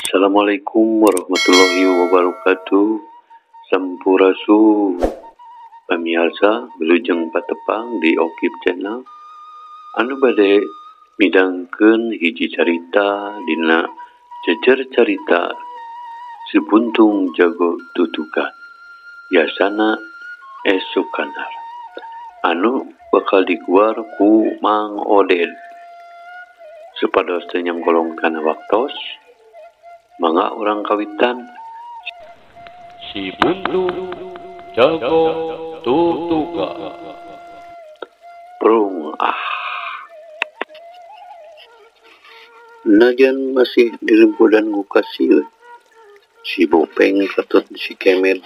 Assalamualaikum warahmatullahi wabarakatuh. Sampurasun pamiarsa, wilujeng patepang di Okib Channel anu bade midangkeun hiji carita dina jejer carita Si Buntung Jago Tutugan Yasana S. Sukandar anu bakal diguar ku Mang Oded. Supados teu nyanggolong kana waktos, mangga urang kawitan. Si Buntung Jago Tutugan. Prung ah. Najan masih dilempudan ku kasieun, si Bopeng katut si Kemed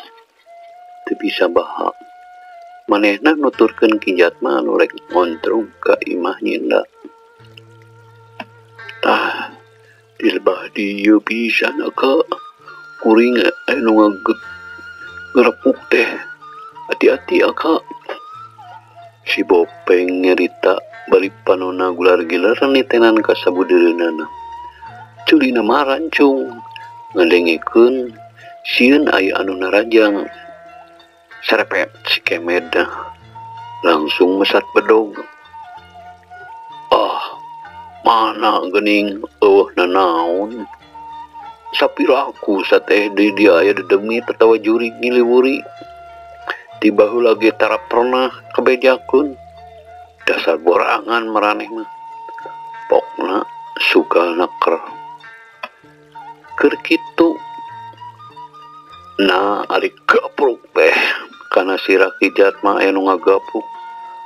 teu bisa baha. Manehna nuturkeun Ki Jatma anu rek ngontrug ka imah nyinda. Tah, dilebah dieu pisan ka kuring anu ngerepuk teh. Hati-hati aka. Si Bopeng nyarita bari panona gular-gilar nitenan ka sabudeureunana. Culina marancung ngadengekeun sieun aya anu narajang. Serepet si Kemed langsung mesat bedog. Ah, mana geuning eueuh nanaon. Sapiraku sateh di dia aya dedemit atawa jurig ngiliwuri. Tiba heula ge tara pernah kabejakeun. Dasar borangan maraneh mah. Pokna suka naker. Keur kitu nah ari gapruk teh kana sirah Ki Jatma aya nu ngagapruk.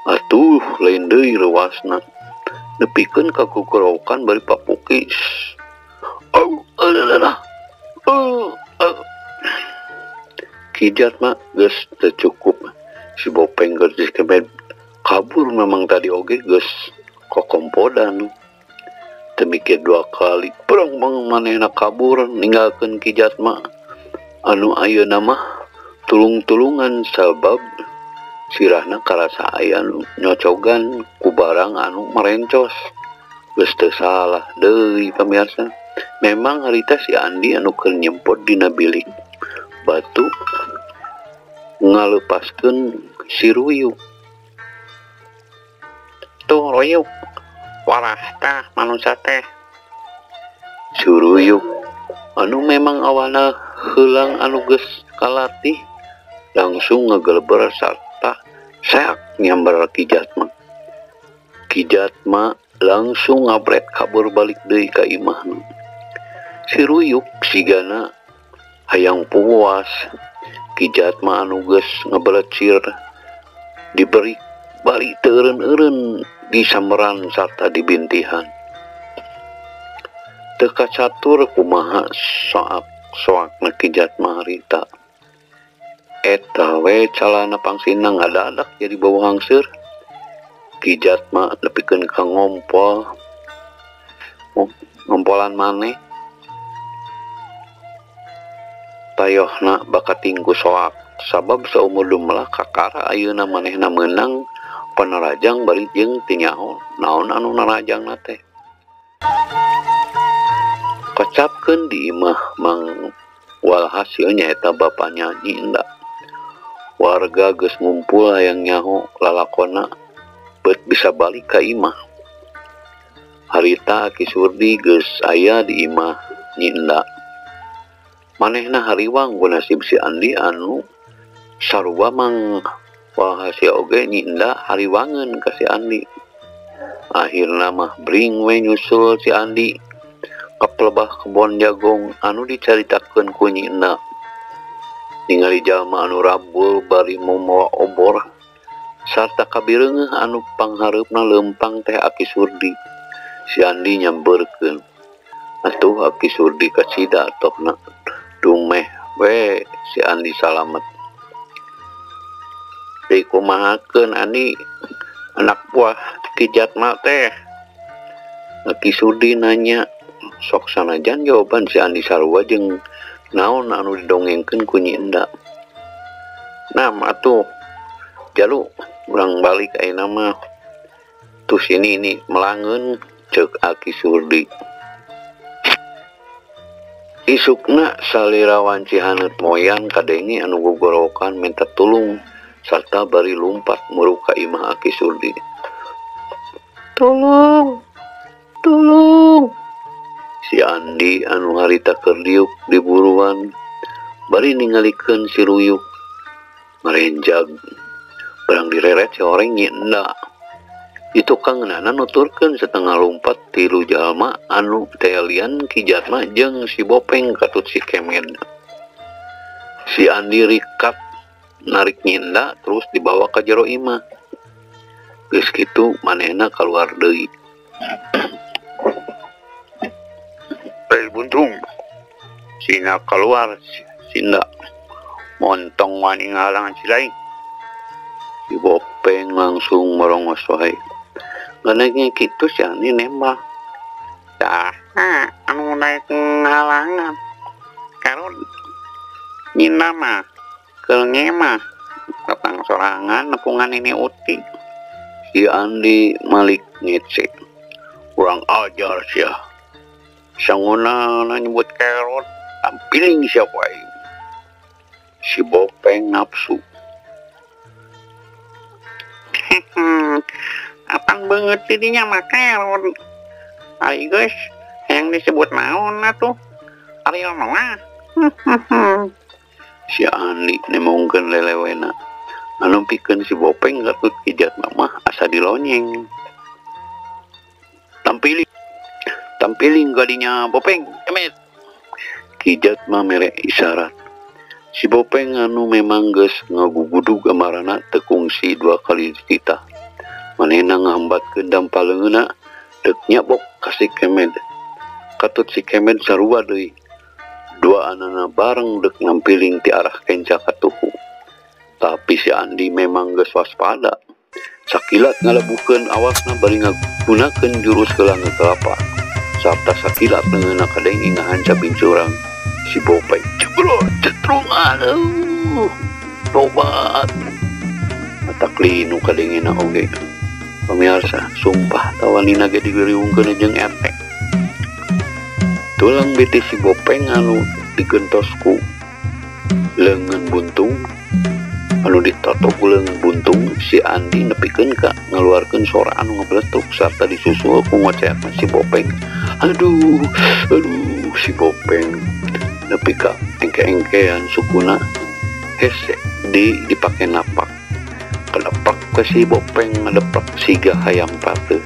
Atuh lain deui leuwasna. Nepikeun ka kukurokan bari papukis. Au alah. Ki Jatma geus teu cukup. Si Bopeng geus dikemed kabur memang tadi oge geus kokompodan. Teu mikir dua kali perang mang manehna kabur ninggalkeun Ki Jatma anu ayeuna mah tulung-tulungan sabab sirahna karasa aya nu nyocogan ku barang anu marencos. Geus teu salah deui pamirsa. Memang harita si Andi anu keur nyempot dina bilik batu ngalepaskeun si Ruyuk. Tuh Ruyuk, warah tah manusia teh. Si Ruyuk anu memang awalna heulang anu geus kalatih langsung ngageleber sarta seak nyamber Ki Jatma. Ki Jatma langsung ngabret kabur balik deui ka imahna. Si Ruyuk sigana hayang puas. Ki Jatma anu geus ngabelecir diberi balik teu eureun-eureun disamberan sarta dibintihan. Teu kacatur kumaha soak-soakna Ki Jatma harita. Eta we calana pangsina ngadadak jadi bau hangseur. Ki Jatma nepikeun ka ngompol. Ngompolan maneh. Tayohna bakating ku soak sabab saumur dumelah kakara ayeuna manehna meunang panarajang bari jeung teu nyaho naon anu narajangna teh. Kocapkeun di imah Mang walhasil nyaeta bapanya Nyinda. Warga geus ngumpul hayang nyaho lalakona beut bisa balik ka imah. Harita Ki Surdi geus aya di imah Nyinda. Manehna hariwang ku nasib si Andi anu sarua Mang walhasil oge Nyinda hariwangeun ka si Andi. Akhirna mah bring we nyusul si Andi kapelebah kebon jagong anu dicaritakeun ku Nyinda. Ningali jalma anu rabul bari mawa obor sarta kabireungeuh anu panghareupna leumpang teh Aki Surdi. Si Andi nyamberkeun. Atuh Aki Surdi kacida atohna dumeh we si Andi salamet. Dikumahakeun Andi anak buah Ki Jatma teh? Aki Surdi nanya. Sok sanajan jawaban si Andi sarua jeung naon anu didongengkeun ku Nyinda. Nah atuh jalu urang balik ayeuna mah. Tuh sini ini melangeun ceuk Aki Surdi. Isukna salira wanci haneut moyan kadenge anu gogorowokan minta tulung sarta bari lumpat muruk ka imah Aki Surdi. Tolong, tolong. Si Andi anu harita keur diuk di buruan bari ningalikeun si Ruyuk marenjag barang direret si horeng nyenda. Itu kang nana nuturkeun setengah lumpat tilu jalma anu telian Ki Jatma jeung si Bopeng katut si Kemed. Si Andi rikat narik nyinda terus dibawa ka jero imah. Geus kitu manehna kaluar deui. Hei buntung, sina keluar sinda montong wani ngahalangan si lain. Si Bopeng langsung merongos wae. Nganeknya kitu si Andi nembak. Dah, anu naik ngahalangan. Karun nyinda mah, keulnya mah datang sorangan nepungan ini uti. Si Andi malik ngecek. Kurang ajar sia. Sanguna nyebut kerot, tampiling siapa aing. Si Bopeng nafsu. Apaan banget tidinya mah kerot. Ari geus yang disebut naon atuh? Ari mah. Si Andi nemongkeun lelewena. Anu pikeun si Bopeng katut Ki Jatma mah asa dilonyeng. Tampiling, tampiling gadinya Bopeng, emet. Ki Jatma mere isyarat. Si Bopeng anu memang geus ngagugudug amarana teu kungsi dua kali dititah. Manehna ngahambatkeun dampaleungeunna deuk nyabok ka si Kemed. Katut si Kemed sarua deui. Dua anana bareng deuk nampiling ti arah kenca ka tuhu. Tapi si Andi memang geus waspada. Sakilat ngalebuhkeun awakna bari ngagunakeun jurus heulang kelapa. Sarta sakilat leungeunna kadenge ngahanca bincurang. Si Bopeng jebrot cetrung aduh. Tobat. Matak linu kadengena oge. Pemirsa, sumpah tawanina ge digeriungkeun jeung etek. Tulang bete si Bopeng anu digentos ku leungeun buntung, anu ditotok ku leungeun buntung, si Andi nepikeun ka ngaluarkeun sora anu ngebeletuk sarta disusul ku ngoceakna si Bopeng. Aduh, aduh, si Bopeng nepi ka engke-engkean sukuna hese di dipake napak. Kedepak ke si Bopeng ngedepak siga hayam pateuh.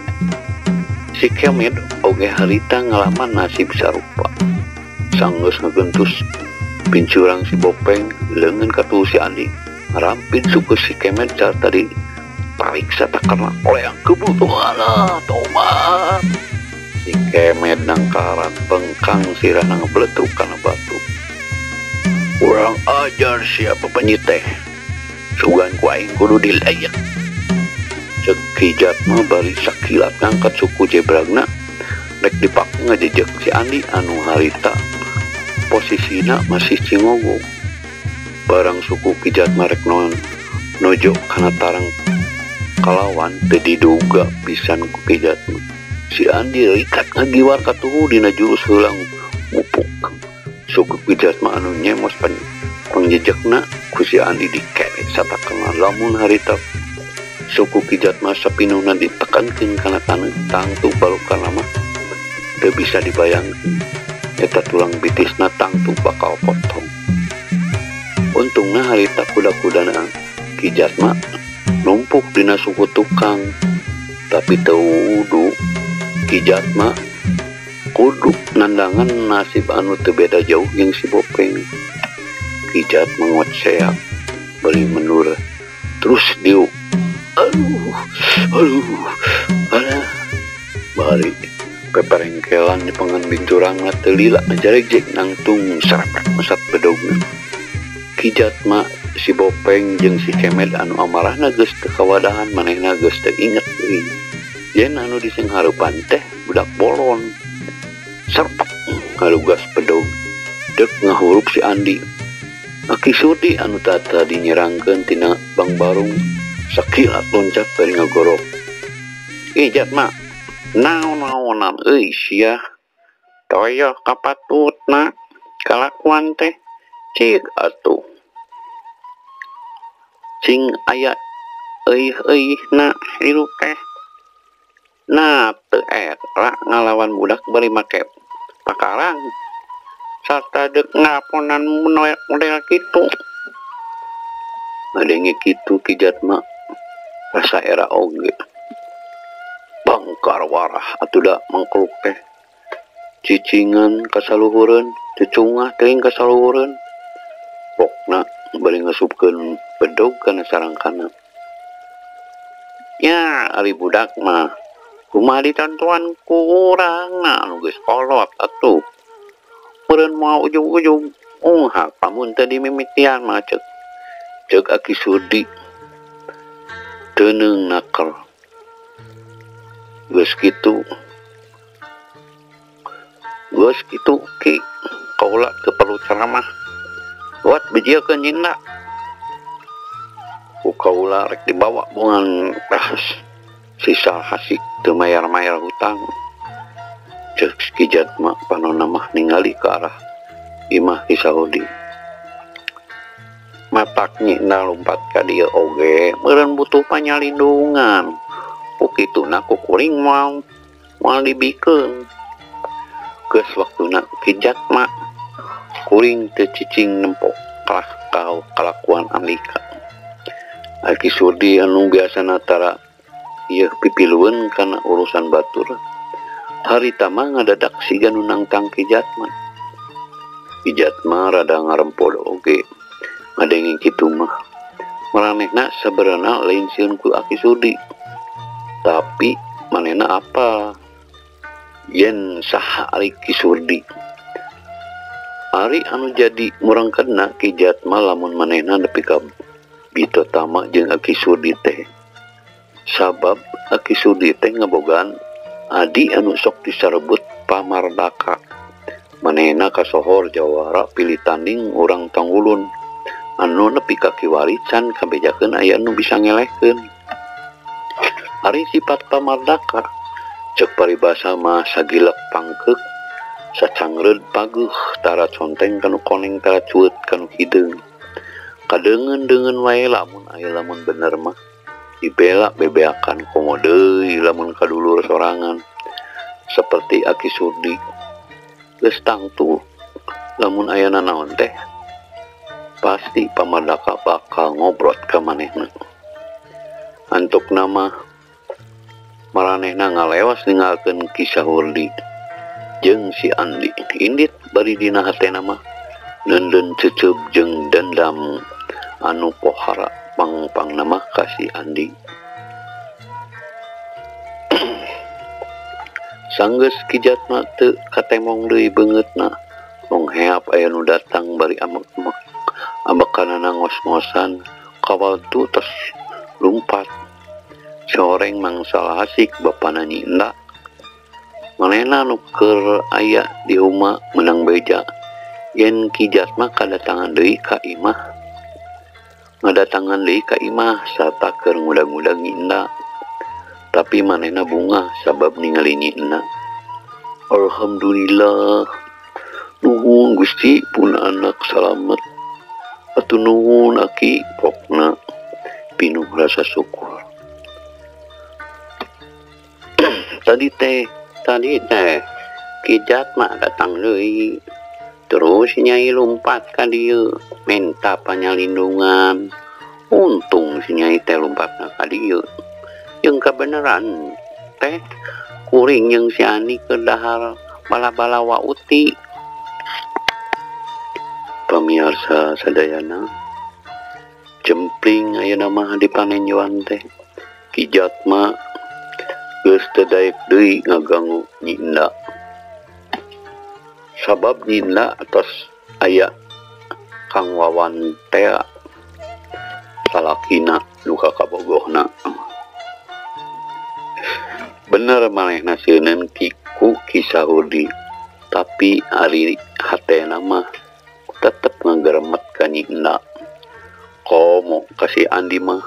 Si Kemed oge harita ngalaman nasib sarupa. Sanggeus ngegentus pincurang si Bopeng leungeun katuhu si Andi ngarampit suku si Kemed sarta ditarik satakerna oleh kebutuhan tobat. Si Kemed nangkarat bengkang sirahna ngebeletruk kana batu. Urang ajar siapa penyiteh. Sugan ku aing kudu dilayak. Cek Ki Jatma bari sakilat ngangkat suku jebragna rek dipake ngajejek si Andi anu harita posisina masih cingogo. Barang suku Ki Jatma rek nojo kana tarang kalawan teu diduga pisan ku Ki Jatma. Si Andi rikat ngagiwar katuhu dina jurus heulang mupuk. Suku Ki Jatma anu nyemos pangjejekna ku si Andi dikeret satakena. Lamun harita suku Ki Jatma sapinuhna ditekankeun kana taneuh tangtu balukarna mah teu bisa dibayangkeun. Eta tulang bitisna tangtu bakal potong. Untungna harita kuda-kudana Ki Jatma numpuk dina suku tukang, tapi teu wudu Ki Jatma kudu nandangan nasib anu teu beda jauh jeung si Bopeng. Ki Jatma ngoceak bari menur terus diuk. Aduh, aduh, alah. Bari peperengkelan di pengen bincurangna teu lila ngajaregjeg nangtung serepet mesat bedogna. Ki Jatma si Bopeng jeung si Kemed anu amarahna geus teu kawadahan manehna geus teu inget deui. Yen anu disenghareupan teh budak bolon. Serpek ngalugas bedog dek ngahurup si Andi. Aki Surdi anu tadi nyerangkeun tina Bangbarung sakilat loncat bari ngagorok. Ki Jatma, naon-naonan euy sia. Toyoh kapatutna. Kalakuan teh cik atuh cing aya euih-euihna hirup teh. Nah teu era ngalawan budak bari make pakarang sarta deuk ngalaponan model kitu. Ngadenge kitu Ki Jatma rasa era oge. Bangkar warah atuh da mangkluk teh. Cicingan kasaluhureun, cucungah teuing kasaluhureun. Pokna bari ngasupkeun bedog kana sarangkana. Ya ari budak mah kumaha ditontoan ku urangna anu geus kolot atuh. Meureun moal ujug-ujug unghak lamun teu dimimitian mah ceuk. Ceuk Aki Surdi teu neung naker. Geus kitu. Geus kitu Ki, kaula teu perlu ceramah. Buat bijiekeun nyinda. Ku kaula rek dibawa bongan sisa hasik teu mayar-mayar hutang. Ceuk Ki Jatma panonna mah ningali ka arah imah Ki Saudi. Matak nyinda lumpat ka dieu oge meureun butuh panyalindungan. Ku kituna ku kuring moal dibikeun. Geus waktuna Ki Jatma kuring teu cicing nempo kalah kalakuan Andika. Aki Surdi anu biasana tara ieu pipilueun kana urusan batur. Harita mah ngadadak siga nu nangtang Ki Jatma. Ki Jatma rada ngarempod oge ngadenge kitu mah. Maranehna sabenerna lain sieun ku Aki Surdi. Tapi manehna apa? Yen saha ari Ki Surdi. Ari anu jadi murangkeunna Ki Jatma lamun manehna nepi ka bito tama jeung Aki Surdi teh. Sabab Aki Surdi teh ngabogaan adi anu sok disarebut Pamardaka. Manehna kasohor jawara pilih tanding urang Tanggulun anu nepi ka kiwari can kabejakeun aya nu bisa ngelehkeun. Ari sifat Pamardaka ceuk paribasa mah sagilek pangkeuk sacangreud pageuh tara conteng kanu koneng tara cueut kanu hideung. Kadeungeun-deungeun wae lamun aya lamun bener mah dibela bebeakan komo deui lamun kadulur sorangan seperti Aki Surdi. Geus tangtu lamun aya nanaon teh pasti Pamardaka bakal ngobrot ka manehna. Antukna mah maranehna ngalewas ninggalkeun Ki Sahurdi jeung si Andi. Indit bari dina hatena mah neundeun ceuceub jeung dendam anu pohara pangpangna mah ka si Andi. Sanggeus Ki Jatma teu katemong deui beungeutna, mong heap aya nu datang bari amek-amek. Amekanana ngos-ngosan kawal tu tos lumpat. Soreng mangsa hasik bapana nyinda. Manehna nu keur aya di uma menang beja. Yen Ki Jatma kadatangan deui ka imah. Ngadatangan deui ka imah sarta keur ngudag-ngudag nyinda. Tapi manehna bungah sabab ningali nyinda. Alhamdulillah. Nuhun Gusti pun anak salamet. Atuh nuhun aki pokna pinuh rasa syukur. Tadi teh Ki Jatma datang deui. Terus nyai lumpat ka dieu minta panyalindungan. Untung si nyai teh lumpatna ka dieu. Jeung kabeneran teh kuring jeung si Ani keur dahar bala-bala wauti. Pamiarsa sadayana, jempling ayeuna mah dipanenjoan teh. Ki Jatma geus teu daek deui ngagangu nyinda. Sabab nyinda atos aya Kang Wawan tea salakina nu kakabogohna. Bener manehna sieun ku Ki Sahurdi, tapi ari hatena mah tetep ngageremet ka nyinda. Komo ka si Andi mah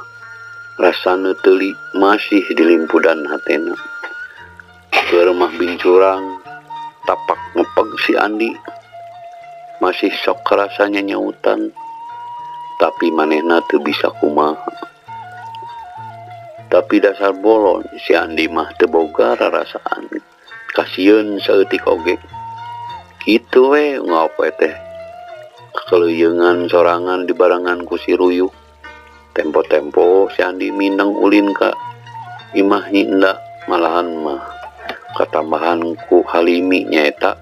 rasana teuli masih dilimpudan hatena. Keur mah bincurang tapak ngepeg si Andi. Masih sok rasanya nyautan, tapi manehna teu bisa kumaha. Tapi dasar bolon si Andi mah teu boga rarasaan. Kasieun saeutik oge. Kitu we ngopo teh. Keleuyeungan sorangan dibarengan ku si Ruyuk. Tempo-tempo si Andi mindeng ulin ka imah Nyi Enda, malahan mah katambahan ku Halimi nyaeta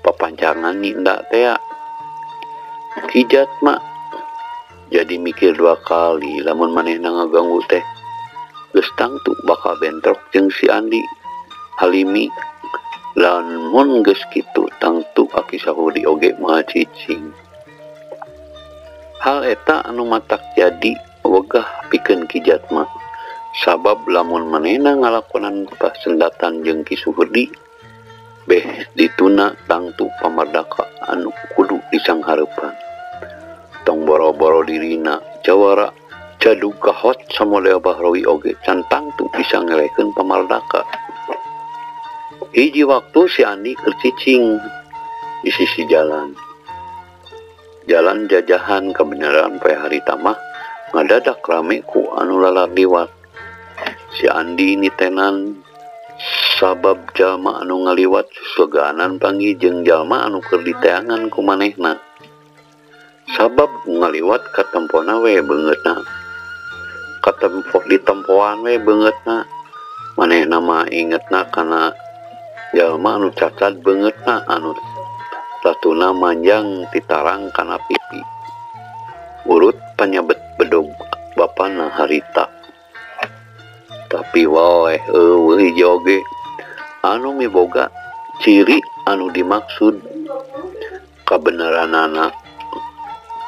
papancangan Nyi Enda tea. Kijat mak jadi mikir dua kali lamun manehna ngaganggu teh geus tangtu bakal bentrok jeung si Andi Halimi. Lamun geus kitu tangtu Aki Sahudi oge moal cicing. Hal eta anu matak jadi wegah pikeun Kijat mah, sabab lamun manehna ngalakonan pasendatan jeung Ki Suhudi beh dituna tangtu pamardaka anu kudu disanghareupan. Tong boro-boro dirina jawara jadug kahot samodel Bahrawi oge can tangtu bisa ngelehkeun pamardaka. Hiji waktu si Andi keur cicing di sisi jalan. Jalan jajahan kebenaran poe harita mah ngadadak rame ku anu lalar liwat. Si Andi nitenan sabab jalma anu ngaliwat susuganan panggih jeung jalma anu keur diteangan ku manehna. Sabab ngaliwat katempona we beungeutna. Katempo ditempoan we beungeutna. Manehna mah ingetna kana jalma anu cacad beungeutna anu tatuna manjang titarang kana pipi. Urut panyabet bedog bapana harita. Tapi wae eueuh hiji oge anu miboga ciri anu dimaksud kabeneranana.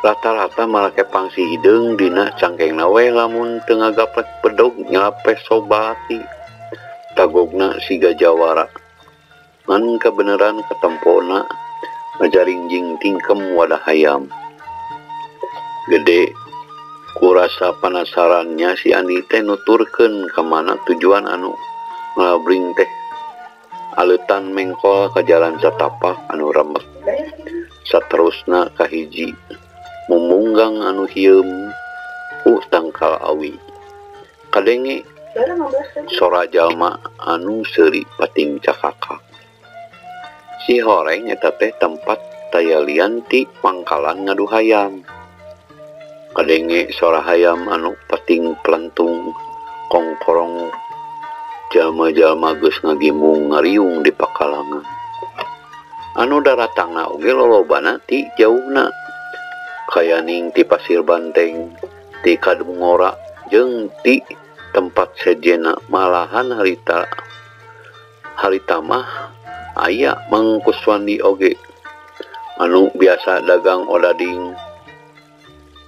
Rata-rata marake pangsi hideung dina cangkengna we lamun teu ngagaplek bedog nyelapes sobati. Tagogna siga jawara. Ngan kabeneran katempona ngajaringjing tingkem wadah hayam. Gede kurasa penasarannya si Andi teh nuturkeun ka mana tujuan anu ngalabring teh. Aleutan mengkol ka jalan satapak anu remek. Saterusna ka hiji mumunggang anu hieum ku tangkal awi. Kadenge sora jalma anu seuri pating cakakak. Si horeng eta teh tempat tayalian ti pangkalan ngadu hayam. Kadenge sora hayam anu pating pelentung kongkorong jalma-jalma geus ngagimung ngariung di pakalangan. Anu daratangna oge lolobana ti jauhna. Kayaning ti Pasir Banteng, ti Kadungora jeung ti tempat sejena. Malahan harita mah aya Mang Kuswandi oge anu biasa dagang odading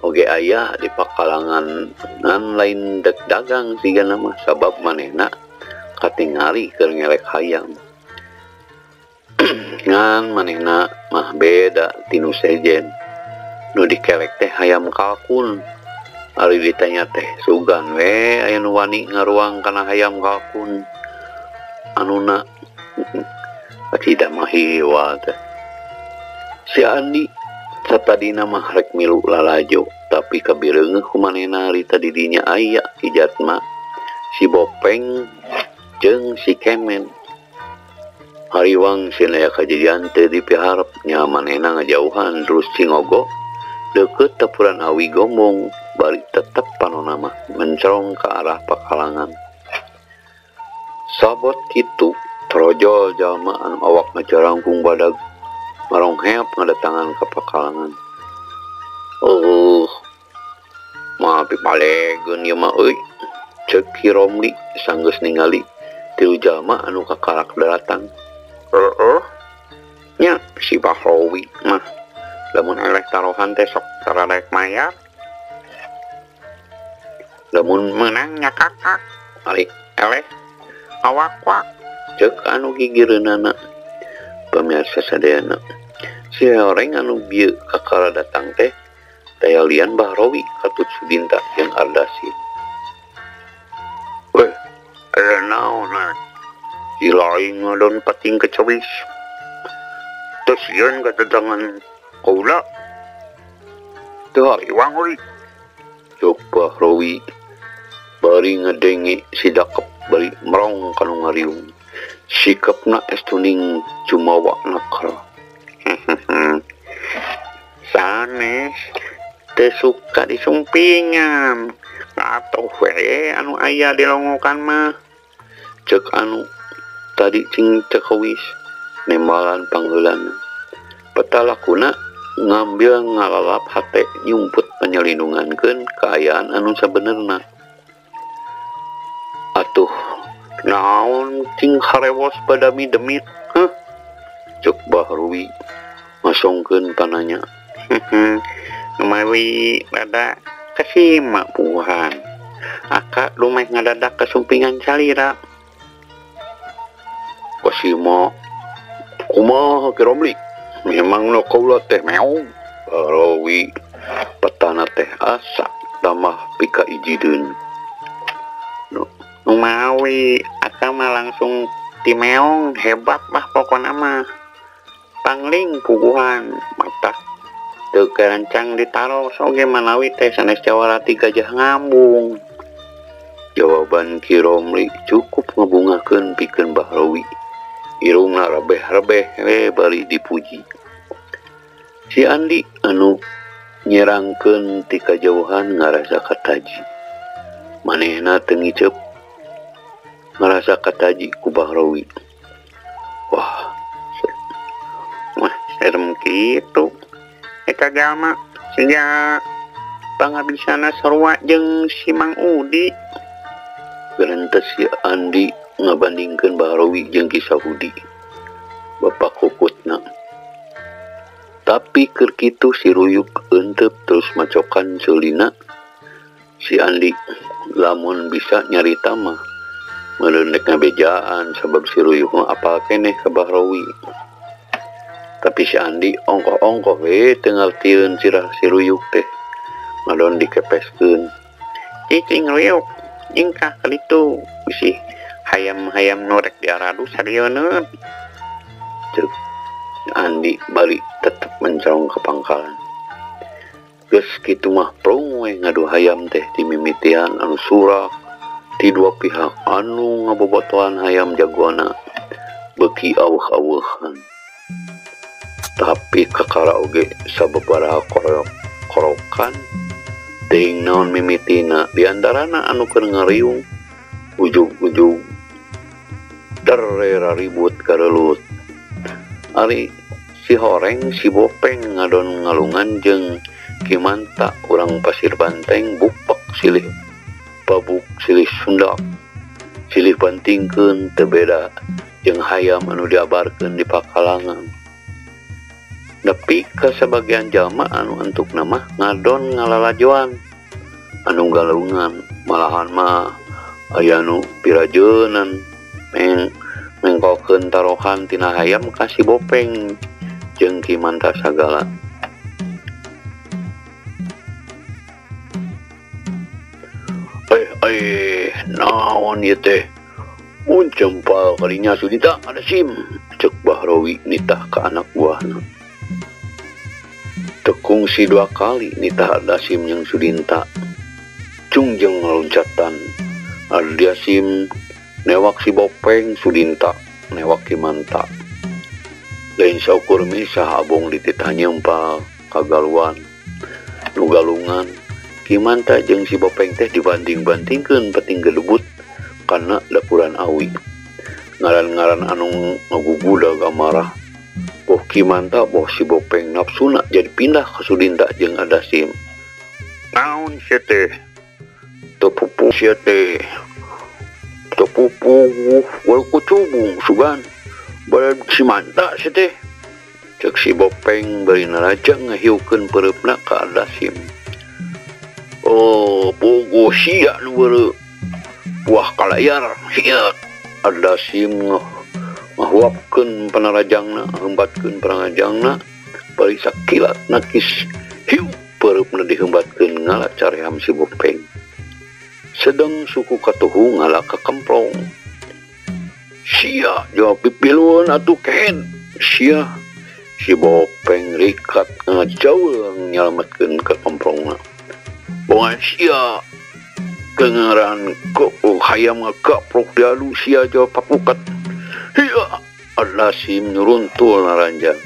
oge aya di pakalangan ngan lain dek dagang sigana mah sabab manehna katingali keur ngelek hayam. Ngan manehna mah beda tinu sejen. Nu dikelek teh hayam kalkun. Ari ditanya teh sugan we aya nu wani ngaruang kana hayam kalkun. Anuna tidak mah hiwa teh. Si Andi satadina mah rek milu lalajo, tapi kabireungeuh ku manehna harita di dinya aya Kijatma, si Bopeng jeung si Kemen. Hariwang sieun aya kajadian teu dipiharep nya manehna ngajauhan terus cingogo deukeut tepuran awi gombong bari tetep panona mah mencerong ke arah pakalangan. Sabot kitu trojol jalma anu awak ngajarangkung badag marongheap ngadatangan ka pakalangan. Mah pipalegeun ieu mah euy, ceuk Ki Romli sanggeus ningali tilu jalma anu kakarak daratang. Heeh. Nya si Bahrawi mah lamun eleh taruhan teh sok sararek mayar. Lamun menang nya kakak ari eleh awak wak, ceuk anu gigireunana. Pemirsa sadayana, si horeng anu bieu kakara datang teh tayalian Bahrawi katut Sudinta jeung Ardasin. Weh, aya naon si lain ngadon pating kecewis. Teu sieun katatangan Kaula teu hariwang euy. Cuk Bahrowi bari ngedenge si Dakep bari merong kanu ngariung. Sikapna estuning jumawa nakal. Sanes teu suka disumpingan. Atuh we anu aya dilongokan mah. Cek anu tadi cing cekawis nembalan pangheulana. Petalakuna ngambil ngalalap hate nyumput penyelindungankeun kaayaan anu sabenerna. Atuh naon cing harewos badami demit, heh? Cek Bahrowi masongkeun pananya. Numawi rada kasima puhan. Aka lumeh ngadadak kasumpingan salira. Kasima kumaha Ki Romli? Memang nu kaula teh meong. Bahrowi petana teh asa tambah pika ijideun. Numawi aka mah langsung timeong hebat mah pokona mah. Pangling puguhan matak teu kerancang ditaros oge manawi teh sanes jawara ti gajah ngambung. Jawaban Ki Romli cukup ngebungakeun pikeun Bahrowi. Irungna rebeh-rebeh we bari dipuji. Si Andi anu nyerangkeun ti kajauhan ngarasa kataji. Manehna teu ngiceup ngarasa kataji ku Bahrowi. Wah, wah serem kitu. Eta jalma siga pangabisana sarua jeung si Mang Udi. Gerentes si Andi ngabandingkeun Bahrowi jeung Ki Sahudi, bapak kukutna. Tapi keur kitu si Ruyuk eunteup terus macokan seulina. Si Andi lamun bisa nyarita mah meureun rek ngabejaan sabab si Ruyuk mah apal keneh ka Bahrowi. Tapi si Andi ongkoh-ongkoh we teu ngartieun sirah si Ruyuk teh. Ngadon dikepeskeun. Cicing Ruyuk, ingkah ka ditu bisi hayam-hayam norek diaradu sarieun. Cek Andi bari tetep mencorong ke pangkalan. Geus kitu mah prung we ngadu hayam teh dimimitian anu surak ti dua pihak anu ngabobotohan hayam jagoana beuki aweuh-aweuhan. Tapi kakara oge sababaraha korokan teuing naon mimitina diantarana anu keur ngariung ujug-ujug derera ribut karelut. Ari si Horeng si Bopeng ngadon ngalungan jeung Ki Manta urang Pasir Banteng bupek silih babuk silih Sunda silih bantingkeun teu beda jeung hayam anu diabarkeun di pakalangan. Nepi ka sabagian jalma anu antukna mah ngadon ngalalajoan anu galungan malahan mah aya nu pirajeunan mengkokeun tarohan tina hayam ka si Bopeng jeung Ki Manta sagala. Naon ieu teh? Mun cempal kalinya Sudita ada sim, cek Bahrowi nitah ka anak buahna. Tekungsi dua kali nitah Adasim jeung Sudinta. Jungjeng loncatan. Adasim newak si Bopeng, Sudinta newak Ki Manta. Lain saukur misah abong dititah nyempal kagaluan nu galungan. Ki Manta jeung si Bopeng teh dibanding-bandingkeun penting gedebut kana dapuran awi. Ngaran-ngaran anu ngagugudag amarah. Boh Ki Manta boh si Bopeng nafsuna jadi pindah ka Sudinta jeung Adasim. Naon sia teh? Teu pupu sia teh. Teu pupu wae kucubung sugan. Bade si Manta sia teh. Cek si Bopeng bari naraja ngahiukeun peureupna ka Adasim. Oh, pogo sia nu beureu. Buah kalayar sia. Adasim ngahuapkeun panarajangna, heumbatkeun panarajangna, bari sakilat nakis hiu peureupna diheumbatkeun ngala careham si Bopeng. Sedeng suku katuhu ngala kakemplong. Sia jawab pipiluan atuh ken. Sia Si Bopeng rikat ngajauh nyelametkeun ka komprongna. Bongan sia kengaran kok hayam ngagaprok dialu sia jauh papukat. Hiya Ardasim nuruntul naranjang.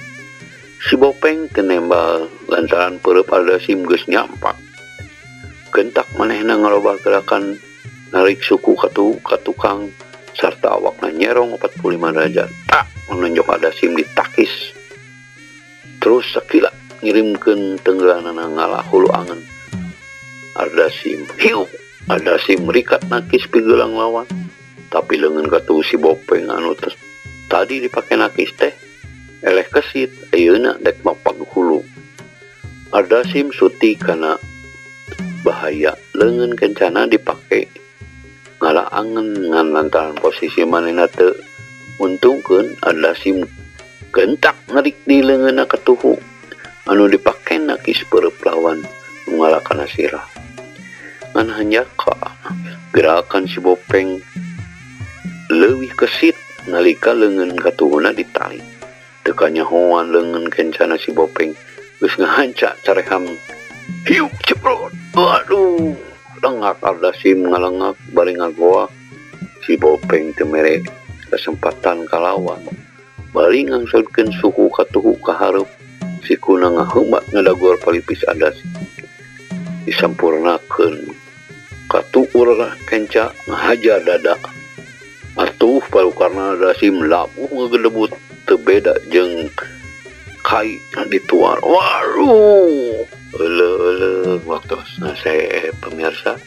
Si Bopeng tenembal lantaran perep Ardasim geus nyampak. Gentak manehna ngarobah gerakan narik suku ka tukang sarta awakna nyerong 45 derajat. Tak menunjuk Ardasim ditakis. Terus sakilat ngirimkeun tenggelanana ngalah hulu angen. Ardasim hiu, Ardasim rikat nakis pigelang lawan. Tapi leungeun katuhu si Bopeng anu tadi dipake nakis teh eleh kesit ayeuna dek mapag hulu. Ardasim suti kana bahaya leungeun kencana dipake ngalah angen ngan lantaran posisi manehna teu untungkeun. Ardasim gentak ngarik di leungeunna katuhu anu dipake nakis peureub lawan ngalah kana sirah. Ngan hanjaka gerakan si Bopeng leuwih kesit nalika leungeun katuhuna ditali. Teu kanyahoan leungeun kencana si Bopeng geus ngahanca careham. Hiu ceprot. Aduh, lengak Ardasim ngalengak bari ngagoa. Si Bopeng teu mere kesempatan kalawan. Bari ngangsodkeun suku katuhu ka hareup. Sikuna ngaheumat ngadagor palipis Ardasim. Disampurnakeun katuur kenca ngahajar dada. Atuh palukarna Ardasim labuh ngegedebut teu beda jeung kai dituar. Waduh, euleuh euleuh waktosna saya pemirsa.